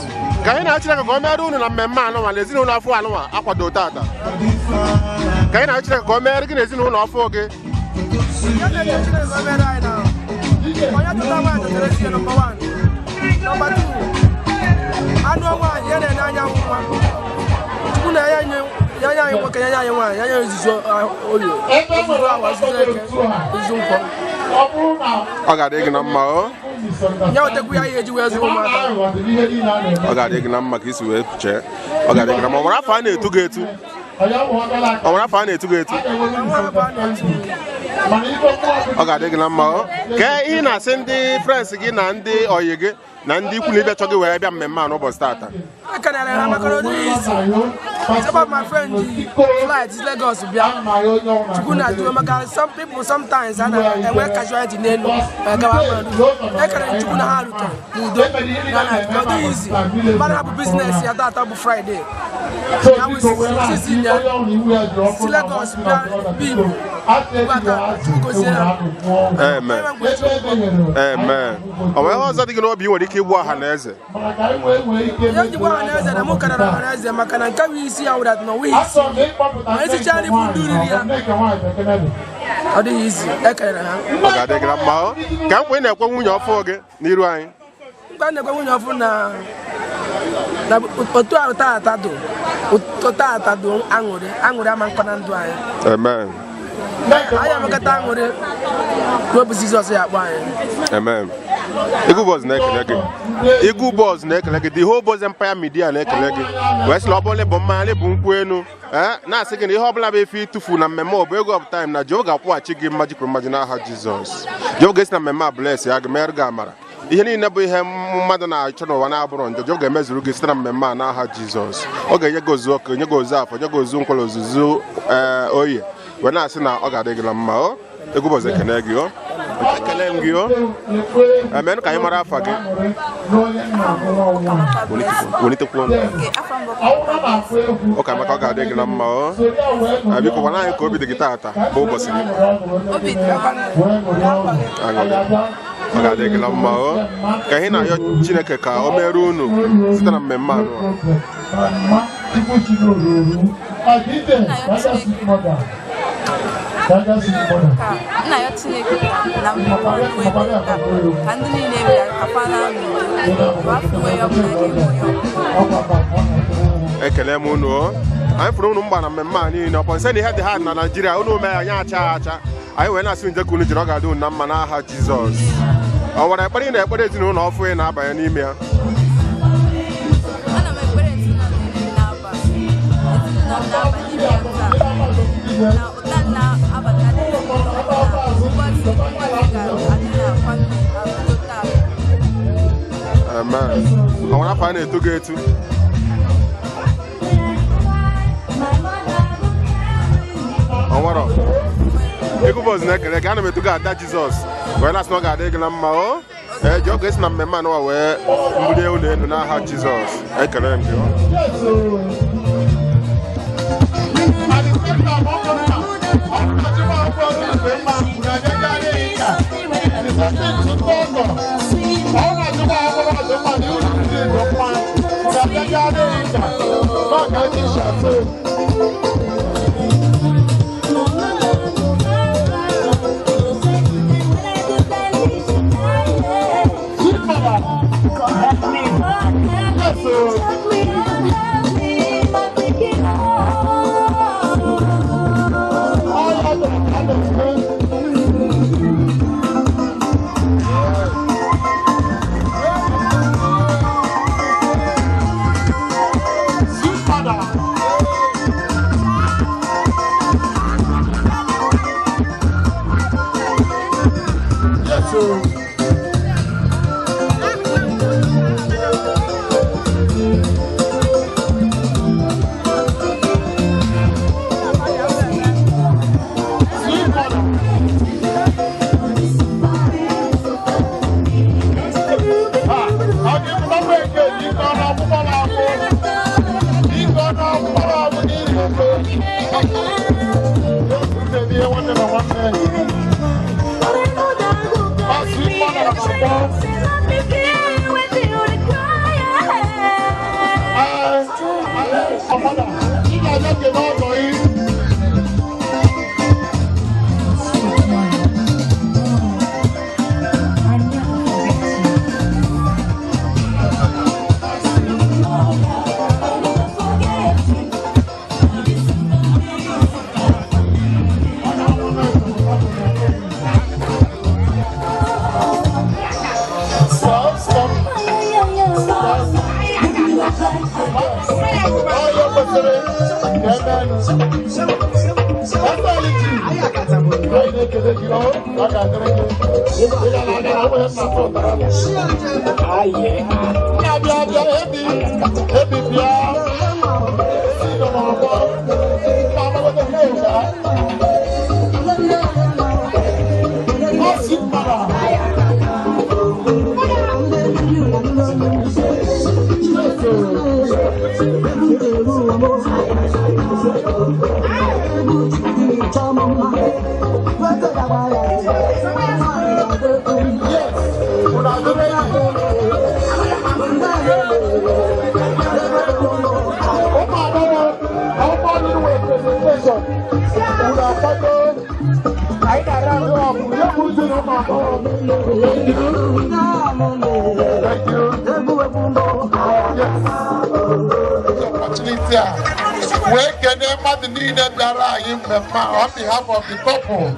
Ka anyị na Chineke ka o mere unu na mmemme anụnwa na ezinụlọ afọ anụnwa akwado tata. Ka anyị na Chineke ka o mere gị na ezinụlọ ọfụ gị. Anụ nwaanyị ya na-enye anyanwụ nwa. Chukwu na ya nye anyị Nwoke nye anyị nwaanyị, nye anyị ozuzu orie, ozuzu awa, ozuzu eke, ozuzu nkwọ. Ọ ga-adị gị na mma o. Ya wetakwu ya ihe eji wee zụọ ụmụaka. Ọ ga-adị gị na mma ka isi wee chee. Ọ ga-adị gị na mma. Ọ nwere afọ a na-etu gị etu? Ọ nwere afọ a na-etu gị etu? Ọ ga-adị gị na mma o. Kee ihe ị na-asị ndị friends gị na ndị ọyị gị na ndị ikwu na ibe chọ gị wee bịa mmemme a n'ụbọchị taata? Ekenere ha maka na ọ dịghị isi. Some of my friends ji flight Lagos bịa. Chukwu na-atụ maka some people sometimes a na-enwe casualty n'elu ma gawa mmadụ. Ekenere Chukwu na ha rutere n'udo na na ọ dịghị isi. Mmadụ hapụ business ya taata bụ Friday. Ya bụ sisi ya si Lagos bịa Igbo. Gbata Chukwu gozie ha. Amen. Amen. Ọ nwere ihe ọzọ dị gị n'obi ị nwere ike igbu ọha na eze? Ihe njikwa ọha na eze na mụ karara ọha na eze maka na nke bụ isi ya wụdat na ọnweghị isi ma esicha nri bụ ndị riri ya ọ dịghị izi ekelere ha. Ọ ga-adị gị na mma o. Ka nkwa ị na-ekwe nwunye ọfụ gị n'iru anyị. Mgbe a na-ekwe nwunye ọfụ na na otu ahụ taata dụ otu taata dụ aṅụrị aṅụrị ama nkọ na ndụ anyị. Amen. Anyị amakata aṅụrị n'obi Jizọs ya akpọ anyị. Amen. Eagle Boys na-ekele gị. Eagle Boys na-ekele gị. The whole Boys Empire Media na-ekele gị. Wee sị na ọ bụla bụ mmanya bụ nkwụ enu. Ee, na-asị gị na ihe ọbụla bụ efe ịtụfu na mmemme ọ bụ ego of time na Jehova ga-akwụghachi gị mmaji kwuru mmaji n'aha Jizọs. Jehova ga-esi na mmemme a bless ya gị mere gị amara. Ihe niile bụ ihe mmadụ na-achọ n'ụwa na-abụrụ njọ, Jehova ga-emezuru gị site na mmemme a n'aha Jizọs. Ọ ga-enye gị ozu ọkụ, nye gị ozu afọ, nye gị ozu nkwere, ozuzu ee oye. Wee na-asị na ọ ga-adị gị na mma o. Eagle Boys ekene gị o. Ekele m gị o. Emenụ ka anyị mara afa gị. Welitekwu ọnụ. Ụka maka ọ ga-adị gị na mma o. Biko gwana anyị ka obi dị gị taata bụ ụbọchị gị. Obi dị m Aṅụrị. Ọ ga-adị gị na mma o. Ka ihe na-ayọ Chineke ka o mere unu site na mmemme anụ a. Nna ya Chineke na mmemme ka ndị niile bịara kakwa na n'udo ma afọ onye ọbụla ga-enwe onye ọbụla. Ekele m unu o. Anyị fụrụ unu mgba na mmemme a niile ọpọ nsị na ihe dị ha na Naịjirịa unu mee anyị acha acha anyị wee na-asị nje ka unu jiri ọ ga-adị unu na mma n'aha Jizọs. Ọ nwere ekpere ị na-ekpere ezinụlọ ọfụ ị na-abanye n'ime ya? Ana m ekpere ezinụlọ niile na-aba ezinụlọ m na-aba n'ime ya taa na ụta na-abata n'ezinụlọ na ngọzi ngọzi ga-adị na famili ha bido taa. Amen. Ọ nwere afọ a na-etu gị etu? Ọ nwere? Eagle Boys na-ekele gị. Ana m etu gị ada Jizọs wee na-asị na ọ ga-adị gị na mma o. Ee, ji oge esi na mmemme anụwa wee mbulie unu elu n'aha Jizọs. Ekele m gị o. Stop, stop. Onye kwesịrị ka eme elu. Anyị na-ekele gị, ọ ga-adịrị gị. Ị ga na-aga na nwunye nna m ụtara. Bịa, bịa, bịa, ebi, ebi, bịa. Esi nọ n'ọgbọ. Nna amagote m na-ewu. Ọ si mmadụ. Thank you. Opportunity a wee kene mmadụ niile bịara anyị mmemme a on behalf of the couple.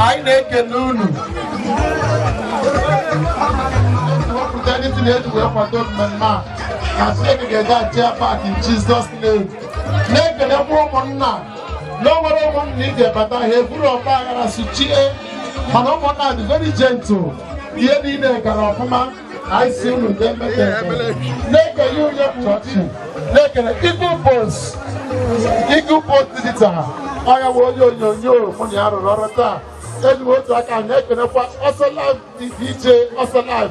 Anyị na-ekele unu. Wepụta anything eji wee kwado mmemme a na Chineke ga-eje achị back in Jesus' name. Na-ekelekwa ụmụnna na o nwere ụmụnna ị ga-ebata ha eburu ọgba aghara suchie, mana ụmụnna dị very gentle. Ihe niile gara ọfụma. Anyị si unu deme deme. Na-ekele onye chọọchị, na-ekele Eagle Post, Eagle Post Digital, ọya bụ onye onyonyo mụ na ya rụrụ ọrụ taa. Eji m otu aka na-ekelekwa Ọsọ Live DJ, Ọsọ Live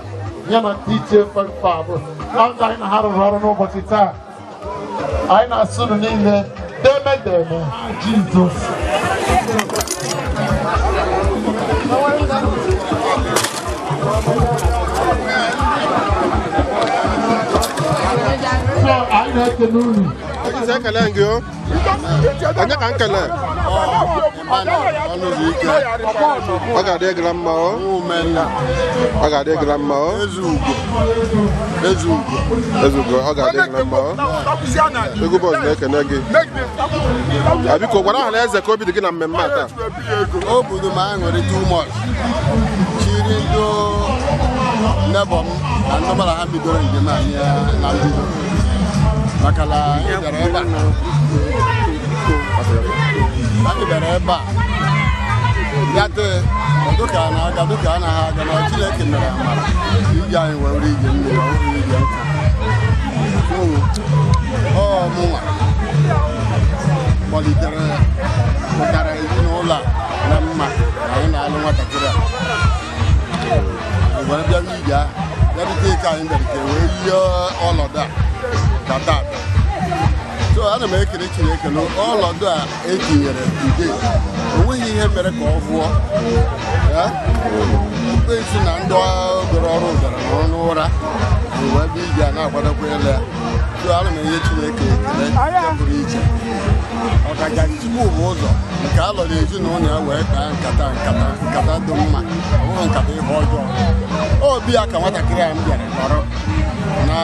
ya na DJ Fab, na ndị anyị na ha rụrụ ọrụ n'ụbọchị taa. Anyị na-asụ unu niile deme deme. Jizọs. So anyị na-ekele unu. Ezi ekele gị o. Onye ka nkele? Ọ ga-adị gị na mma o. Ọ ga-adị gị na mma o. Ezugo, ọ ga-adị gị na mma o. Egwu Bọs na-ekene gị. Biko gwara ọha na eze ka obi dị gị na mmemme a taa. Obodo m aṅụrị too much. Chiri ndị nebọ m na ndị mara ha bidoro njem anyị na mbido. Maka na anyị bịara ebe a. Anyị bịara ebe a. Bịate dịka a na-aga dịka a naghị aga na Chineke mere amara. Ije anyị were ije mmiri, ọ bụrụ ije nkụ. Ọ mụnwa kpọlitere pụtara ezinụlọ a na mma na anyị na-alụ nwatakịrị a. Were bịawa ije ahụ, bịarute ike anyị bịarute wee yie ọnọdụ a ka taata. So ana m ekele Chineke na ọnọdụ a etinyere today, o nweghị ihe mere ka ọ fụọ. Ekwensu na ndị gụrụ ọrụ gara nọrọ n'ụra wee bịa ije a na-akwadokwa ile ya. So ana m enye Chineke ekele nke pụrụ iche. Ọkachaghị Chukwu bụ ụzọ nke a lọrọ ezinụlọ ya wee kpaa nkata nkata nkata dị mma, ọ bụghị nkata ihe ọjọọ. Obi ya ka nwatakịrị a m bịara nọrọ na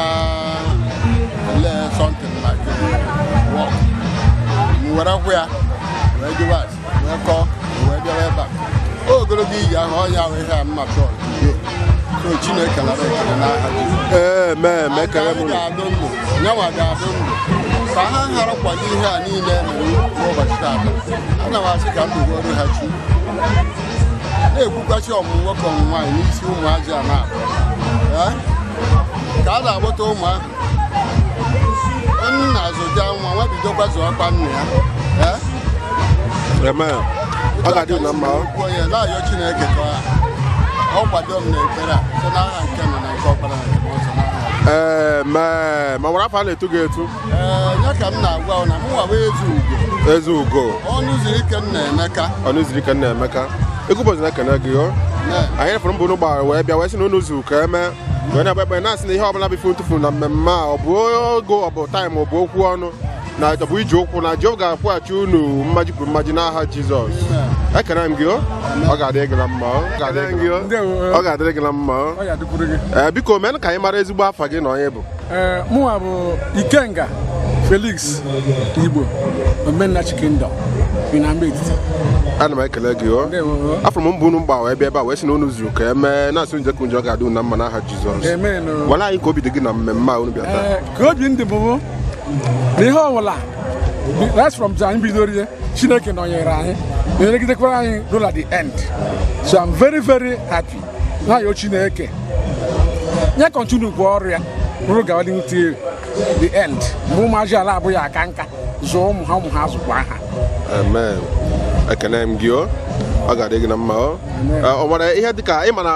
ele something like work. M were kwụ ya wee jụwa ase wee kọọ wee bịawa ebe a. Ogologo ije ahụ ọnya ahụ ihe a mma chọrọ today. So Chineke nara ekele n'aha Jizọs. Amen. Ekele m Anyị unu. ga-adụ ndụ, nyanwa ga-adụ ndụ. Ka ha ghara kwado ihe a niile mere n'ụbọchị taata. Ana m asị ka ndụ ruoro ha chi. Na-ekwukwachi ọmụmụ nwoke ọmụmụ nwaanyị n'isi ụmụazị a na-abụ. Ka a na-agbata ụmụ ahụ. Nna azụja nwa nwa bidokwa zụọkwa nna ya. Amen. Ọ ga-adị unu na mma o. Onye na-ayọ Chineke ka ọ kwado m n'ekpere a site n'aha nke nna na nke ọkpara na nke mmụọ nsọ n'aha. Amen. Ma nwere afọ a na-etu gị etu? Ee, ya ka m na-agwa na mụ nwa bụ Ezeugo. Ezeugo. Ọnụ zuru ike nna Emeka. Ọnụ zuru ike nna Emeka. Egwu Bọs na-ekene gị o. Anyị fụrụ mbụ unu gbara wee bịa wee sị na unu zuru ka eme wee na-ekpe ekpere na-asị na ihe ọbụla bụ ife ntụfu na mmemme a ọ bụ ogo ọ bụ taịm ọ bụ okwu ọnụ na ọ bụ iji ụkwụ na Jehova ga-akwụghachi unu mmaji kwuru mmaji n'aha Jizọs. Ekene m gị o. Ọ ga-adị gị na mma o. Ọ ga-adịrị gị na mma o. Ee, biko mee ka anyị mara ezigbo afa gị na onye bụ. Mụnwa bụ Ikenga Felix Igbo. Omennachi Kingdom bi na mba etiti. Ana m ekele gị o. Afọ m mbụ unu mgba wee bịa ebe a wee sị na unu zuru ka emee, na-asị nje ka njọ ga-adị unu na mma n'aha Jizọs. Amen. Gwara anyị ka obi dị gị na mmemme a unu bịa taa. Ee, ka obi ndị bụ na ihe ọbụla right from anyị bidoro ihe, Chineke nọnyere anyị, nọnyeregidekwara anyị ruo at the end. So I'm very, very happy. Na-ayọ Chineke ya continue kwa ọrụ ya rụrụ gawa till the end, mgbe ụmụazị ala abụghị aka nka zụọ ụmụ ha, ụmụ ha zụkwa ha. Amen. Ekene m gị o, ọ ga-adị gị na mma o. O nwere ihe dịka ị ma na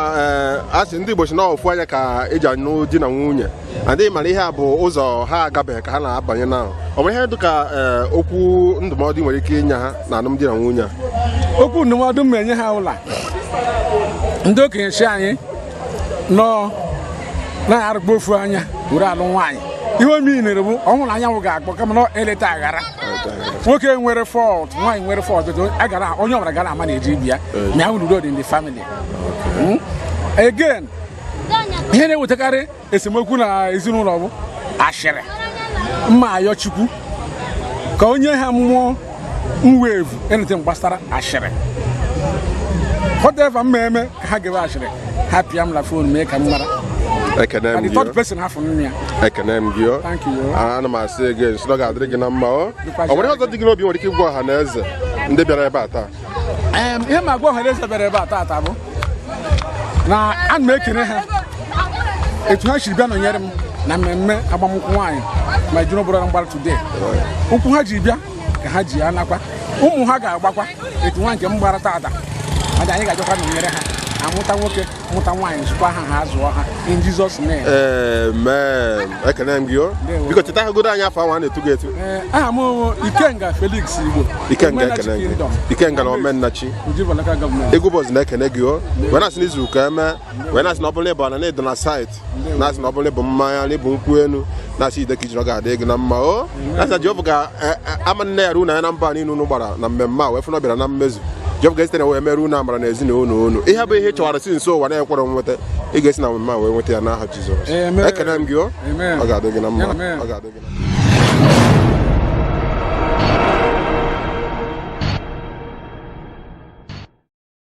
asị ndị Igbo si na ofu anya ka eji anụ di na nwunye, adịghị mara ihe a bụ ụzọ ha agabeghị ka ha na-abanye na o nwere ihe dịka okwu ndụmọdụ nwere ike inye ha na alụmdi na nwunye a? Okwu ndụmọdụ m enye ha, ụla ndị okenye si anyị nọ na-arụgba ofu anya were alụ nwaanyị, ihe omenere bụ ọhụrụ anyanwụ ga-akpọ kama na eleta aghara. Nwoke nwere fault, nwaanyị nwere fault, agara onye ọbụla gara ama na-eji ibi ya ma ya wuru in the family. Again, ihe na-ewetakarị esemokwu na ezinụlọ bụ ashịrị. Mma ayọ Chukwu ka onye ha mmụọ mwevu anything gbasara ashịrị, whatever mma eme ka ha gebe ashịrị, ha pịa m na phone mee ka m mara. Ekene m the gị. Third person ha fụ nne ya. Ekene m gị o. Thank you. Ana m asị gị nsị na ọ ga-adịrị gị na mma o. O nwere ihe ọzọ dị gị n'obi nwere ike ịgwa ọha na eze ndị bịara ebe a taa? Ihe ma agwa ọha na eze bịara ebe a taata bụ na ana m ekene ha etu ha siri bịa nọnyere m na mmemme agbamnkwụ nwaanyị ma junior brother mgbara today. Ụkwụ ha ji bịa ka ha ji anakwa, ụmụ ha ga-agbakwa etu nwa nke m gbara taata, mana anyị ga-abịakwa nọnyere ha, amụta nwoke, mụta nwaanyị, zụkwa ha, ha zụọ ha, in Jesus name. Amen. Ekene m gị o. Biko cheta agodo anyị afọ ahụ a na-etu gị etu. Aha m bụ Ikenga Felix Igbo. Ikenga, Omennachi ekene gị. Kingdom. Ikenga na Omennachi. Ojibo Local Government. Egwu Bọz na-ekene gị o, wee na-asị n'izu ka eme, wee na-asị na ọ bụrụ ịbụ ana na ịdị na site, na-asị na ọ bụrụ ịbụ mmanya na ịbụ nkwụ enu, na-asị ide ka ijiri ọ ga-adị gị na mma o, na-asị na Jehova ga-ama nne ya ruo na ya na mba niile unu gbara na mmemme a wee fụ na ọ bịara na mmezu. Jehova ga-esite na wee mere unu amara na ezinụlọ unu. Ihe bụ ihe ị chọwara si nso ụwa na-ekwere nweta, ị ga-esi na mmemme a wee nweta ya n'aha Jizọs. Amen. Ekene m gị o. Amen. Ọ ga-adị gị na mma. Amen. Ọ ga-adị gị na mma.